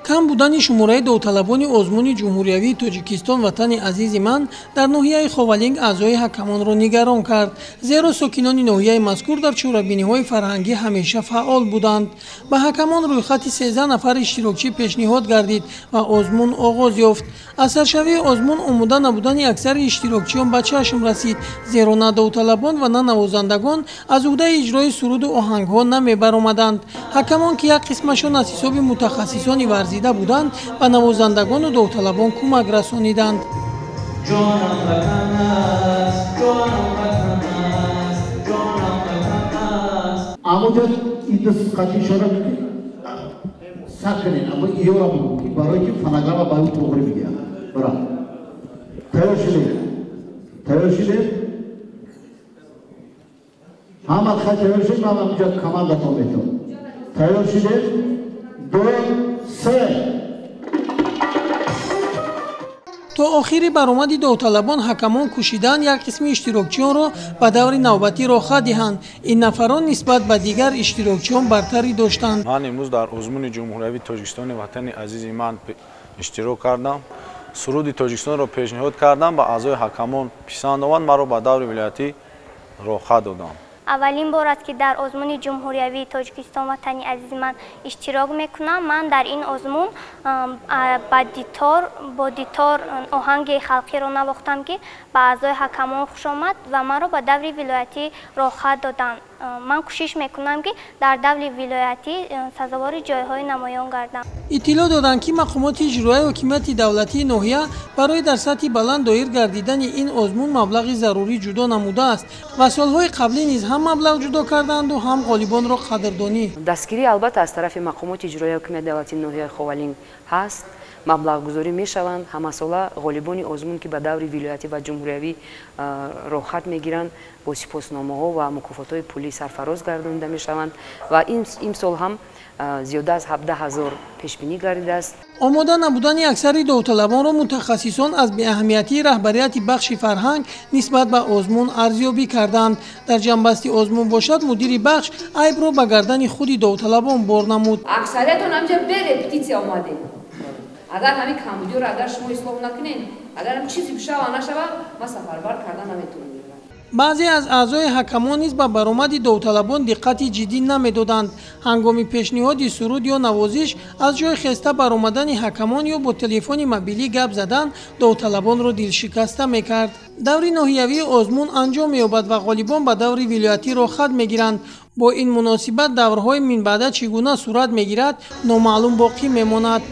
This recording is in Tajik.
Кам будани шумораи довталабони озмуни ҷумҳуриявии Тоҷикистон «Ватани азизи ман» дар ноҳияи Ховалинг аъзои ҳакамонро нигарон кард, зеро сокинони ноҳияи мазкур дар чорабиниҳои фарҳангӣ ҳамеша фаъол буданд. Ба ҳакамон рӯйхати 13 нафар иштирокчӣ пешниҳод гардид ва озмун оғоз ёфт. Аз саршавии озмун омода набудани аксари иштирокчиён ба чашм расид, зеро на довталабон ва на навозандагон аз уҳдаи иҷрои суруду оҳангҳо намебаромаданд. Ҳакамон, ки як қисмашон аз ҳисоби мутахассисони варзида буданд, ба навозандагону довталабон кӯмак расониданд. Тайёр шудед? 2, 3. То охири баромади довталабон ҳакамон кӯшиданд як қисми иштирокчиёнро ба даври навбатӣ роҳхат диҳанд. Ин нафарон нисбат ба дигар иштирокчиён бартарӣ доштанд. Ман имрӯз дар озмуни ҷумҳуриявии Тоҷикистони «Ватани азизи ман» иштирок кардам. Суруди Тоҷикистонро пешниҳод кардам, ба аъзои ҳакамон писанд омад, маро ба даври вилоятӣ роҳхат доданд. Аввалин бор аст, ки дар озмуни ҷумҳуриявии Тоҷикистон «Ватани азизи ман» иштирок мекунам. Ман дар ин озмун бо дитор оҳанги халқиро навохтам, ки ба аъзои ҳакамон хуш омад ва маро ба даври вилоятӣ роҳхат доданд. Ман кӯшиш мекунам, ки дар даври вилоятӣ сазовори ҷойҳои намоён гардам. Иттилоъ доданд, ки мақомоти иҷроияи ҳокимияти давлатии ноҳия барои дар сатҳи баланд доир гардидани ин озмун маблағи зарурӣ ҷудо намудааст ва солҳои қаблӣ низ ҳам маблағ ҷудо кардаанду ҳам ғолибонро қадрдонӣ. Дастгирӣ албатта аз тарафи мақомоти иҷроияи ҳокимияти давлатии ноҳияи Ховалинг ҳаст. Маблағгузорӣ мешаванд. Ҳамасола ғолибони озмун, ки ба даври вилоятӣ ва ҷумҳуриявӣ роҳхат мегиранд, бо сипосномаҳо ва мукофотҳои пулӣ сарфароз гардонида мешаванд ва имсол ҳам зиёда аз 17 ҳазор пешбинӣ гардидааст. Омода набудани аксари довталабонро мутахассисон аз беаҳамиятии раҳбарияти бахши фарҳанг нисбат ба озмун арзёбӣ карданд. Дар ҷамъбасти озмун бошад, мудири бахш айбро ба гардани худи довталабон бор намуд. Аксариятон ҳамҷа бе репетитсия омадед. Агар ҳамин камбудиёро агар шумо ислоҳ накунед, агар ҳам чизе бишава нашава, ман сафарбар карда наметавонам. Баъзе аз аъзои ҳакамон низ ба баромади довталабон диққати ҷиддӣ намедоданд. Ҳангоми пешниҳоди суруд ё навозиш аз ҷои хеста баромадани ҳакамон ё бо телефони мобилӣ гап задан довталабонро дилшикаста мекард. Даври ноҳиявии озмун анҷом меёбад ва ғолибон ба даври вилоятӣ роҳхат мегиранд. Бо ин муносибат даврҳои минбаъда чӣ гуна сурат мегирад, номаълум боқӣ мемонад.